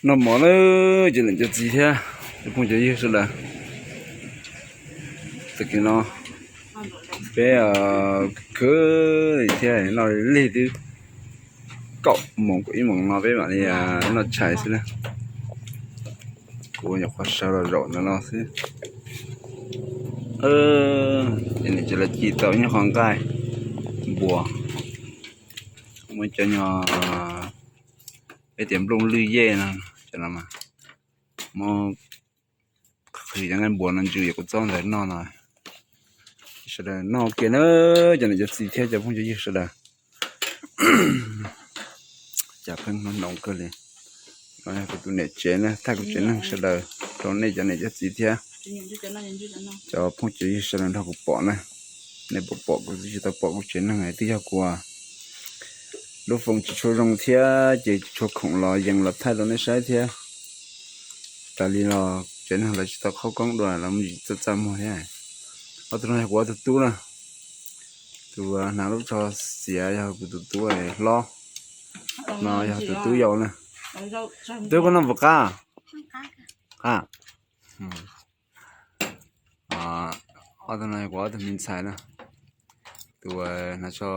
Noj mov na, cov niam cov txiv thiab cov phooj cov ywg sawv daws. Tag kis no peb khwv thiab noj lig twb kaum moos kaum ib moos no peb mam li noj tshais xwb na. Kuv nyuam qhuav sawv los zaum ntawm no xwb. Ces nws ces lawv ci tau ib nyuag qho nqaij npua, muaj cov nyuag peb tias nplooj lwj yej no, cov no mas muab qhwv cov nqaij npua no ntsws kuv txob ntawd noj no. Sawv daws noj ua ke na, cov niam cov txiv thiab cov phooj cov ywg sawv daws. Cas pheej hnov hnov kawg li. No yog kuv tus niam tsev na, thaij kuv tsev neeg sawv daws rau nej cov niam cov txiv thiab cov phooj cov ywg sawv daws nrog kuv pom na. Nej puas pom kuv twb tsis tau pom kuv tsev neeg, twb yog kuv lub foos tsis tshua zoo thiab ces tsis tshua khoom los yees los thaij rau nej saib thiab. Raws li los tsev neeg lawv tsis tau qhaub koob dua los muaj tsis txaj txaj muag thiab. Ob tug no yog kuv ob tug tub na. Tus hnav lub tsho xiav yog kuv tus tub hlob, no yog tus tub yau na. Tub, koj noj puas qab? Qab. Ob tug no yog kuv ob tug me ntxhais na. Tus hnav tsho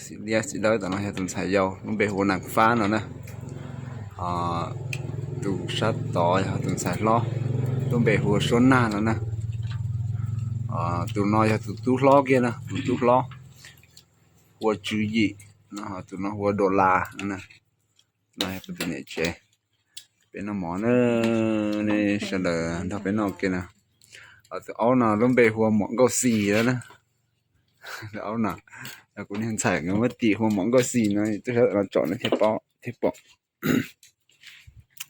xim liab xim dawb tom no yog tus ntxhais yau lub npe hu ua Nas Fab no na. Tus sab tod yog tus ntxhais hlob lub npe hu ua Suab Nag no na. Tus no yog tus tub hlob kiag na, tus tub hlob hu ua Tswv Yim, tus no hu ua Dollar no na. No yog kuv tus niam tsev. Peb noj mov na, nej sawv daws nrog peb noj ua ke na. Tus aub no lub npe hu ua Muam Nkauj Xis no na. Tus aub no yog kuv niag ntxhais nkawd muab tis hu ua Muam Nkauj Xis no, twb sawv ntawm no tsom no thiaj paub thiaj pom.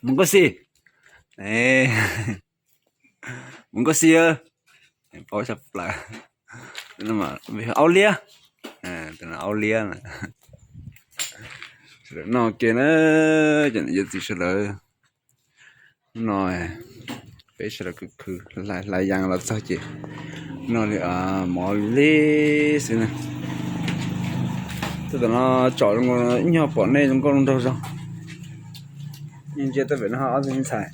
Muam Nkauj Xis, Muam Nkauj Xis, paub tshaj plaws. Aub Liab, tus no Aub Liab na. Sawv daws noj ua ke na, cov niam cov txiv sawv daws. Hnub no peb sawv daws khwv khwv hlais hlais yas los txog ces noj li mov li xwb na. Tuaj tom no tsom zoo ib nyuag pom nej zoo nkauj zoo nraug zog. Yeej ntsia tuaj pem no ob tug me ntxhais,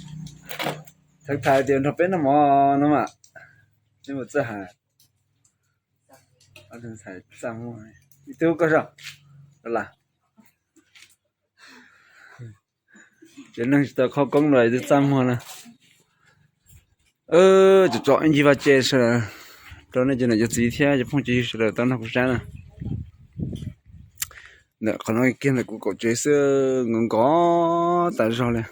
thaiv thaiv tias nrog peb noj mov no mas, nej puas txawj hais? Ob tug me ntxhais txaj muag, ib tug koj zog los. Tsev neeg tsis tau qhaub koob dua twb txaj muag na. Tsom tsom ib ncig vaj tse sawv daws rau nej cov niam cov txiv thiab cov phooj cov ywg sawv daws tau nrog kuv saib na. Ntawm qhov no kiag ntawm kuv kaum tsev xwb, nkov nkov tas zog li.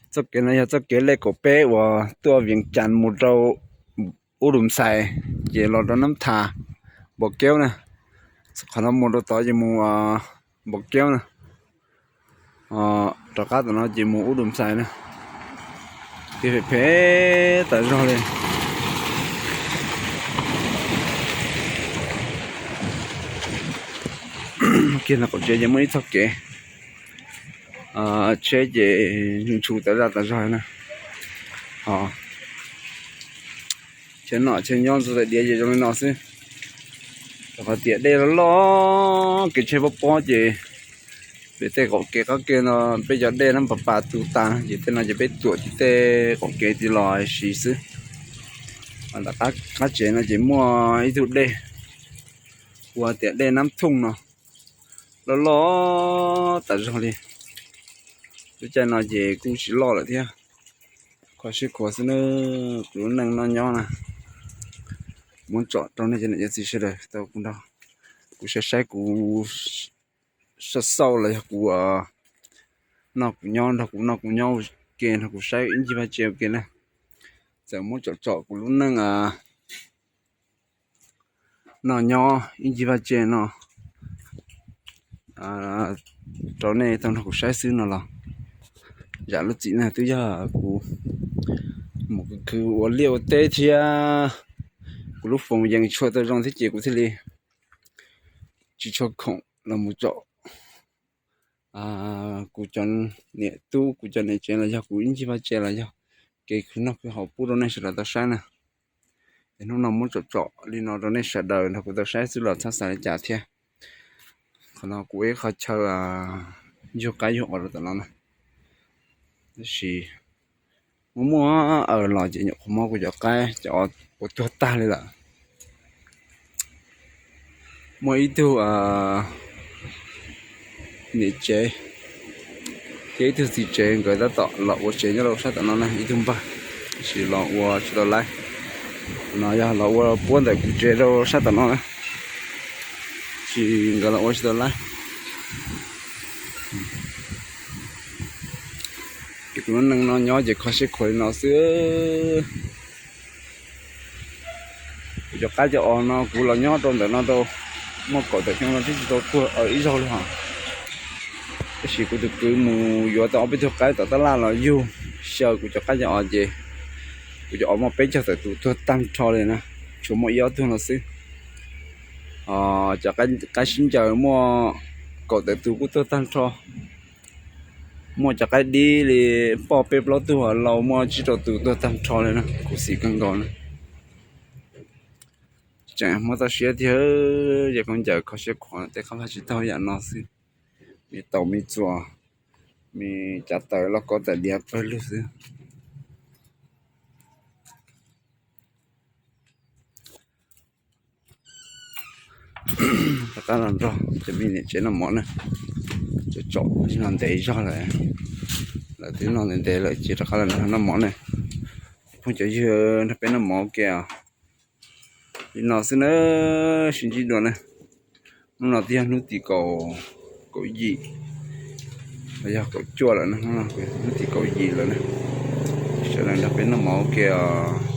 Txoj kev no yog txoj kev lej kaum peb uas tuaj Vias Cas mus rau Ub Dum Xais, ces los rau Nab Thas, Npau Keub na. Qhov no mus rau tod ces mus Npau Keub na. Rov qab tom no ces mus Ub Dum Xais na. Kev phem phem tas zog li. Kiag ntawm qaum tsev ces muaj ib txoj kev tsheb ces ntshus tas zaj tas zog na. Ho tsheb noj tsheb nyob ntxuav tais diav ces zoo li no xwb. Rau qhov tias dej loj loj, kev tsheb pob pob ces pem tej qaum kev qab kev no peb cov dej no pas pas tu tas ces tej no ces peb tuam ces tej qaum kev tiv los siv xwb. Ntawm qab tsev no ces muaj ib tug dej hu ua tias dej Nab Thooj no, loj loj tas zog li. Lub caij no ces kuj tsis loj lawm thiab. Kho siab khuav xwb na, kuv lub neej noj nyob na. Muab tsom rau nej cov niam cov txiv sawv daws tau kuv nrog kuv saib saib kuv xauj xauj los yog kuv noj kuv nyob, nrog kuv noj kuv nyob ua ke, nrog kuv saib ib ncig vaj tse ua ke na. Txawm muab tsom tsom kuv lub neej noj nyob ib ncig vaj tse no rau nej tau nrog kuv saib xwb no los zam lub txim na twb yog kuv mus khwv khwv ua liaj ua teb thiab kuv lub foos yees tsis tshua tau zoo thiab ces kuv thiaj li tsis tshua khoom los mus tsom kuv cov niam tub, kuv cov niam tsev los yog kuv ib ncig vaj tse los yog kev khwv noj khwv haus pub rau nej sawv daws tau saib na. Es hnub no muab tsom tsom li no rau nej sawv daws nrog kuv tau saib xwb los txhob xav li cas thiab. Qhov no kuv ib qho chaw yug qaib yug os rau tom no na. Tab sis muaj muaj aws los ces nyuam qhuav mob kuv cov qaib cov os ua tuag tag li lawm. Muaj ib tug niam tsev thiab ib tug txiv tsev nkawd tab tom los ua tsev nyob rau sab tom no na, ib tug npawg, tab sis los ua tsis tau laib. No yog los ua puab ntawm kuv tsev rau sab tom no na, tab sis nkawd los ua tsis tau laib. Ces kuv lub neej no nyob ces kho siab khuav li no xwb. Kuv cov qaib cov os no kuv los nyob rau ntawm no tau muaj kaum tawm xyoo no twb tsis tau tuag ib zaug li hos. Tab sis kuv tus kwv mus yuav tau ob peb tug qaib tom tab laj los yug xyaw kuv cov qaib cov os ces kuv cov os muaj peb caug tawm tus tuag tag nrho li na, tshuav muaj ib ob tug no xwb. Cov qaib sib ncaws muaj kaum tawm tus kuj tuag tag nrho. Muaj cov qaib dib li poj peb plaub tug, laus muaj tsib rau tus tuag tag nrho li na, khuv xim kawg nkaus na. Tseem muaj txoj sia tiag, yog khaub ncaws kho siab khuav tej qab vaj tsis taug yam no xwb. Me taus me txuas, me cav taws loj kob taws diav pawg lug xwb. Rov qab los nrog cov me niam tsev noj mov na. Cov tsom no ntev zog lawm, lawv twb noj ntev ntev lawm ces rov qab los nrog noj mov na. Phooj cov ywg, nrog peb noj mov ua ke li no xwb na, sib ntsib dua na. Hnub no twb yog hnub tim kaum yim los yog kaum cuaj lawm na, hnub tim kaum yim lawm na. Sawv daws nrog peb noj mov ua ke os.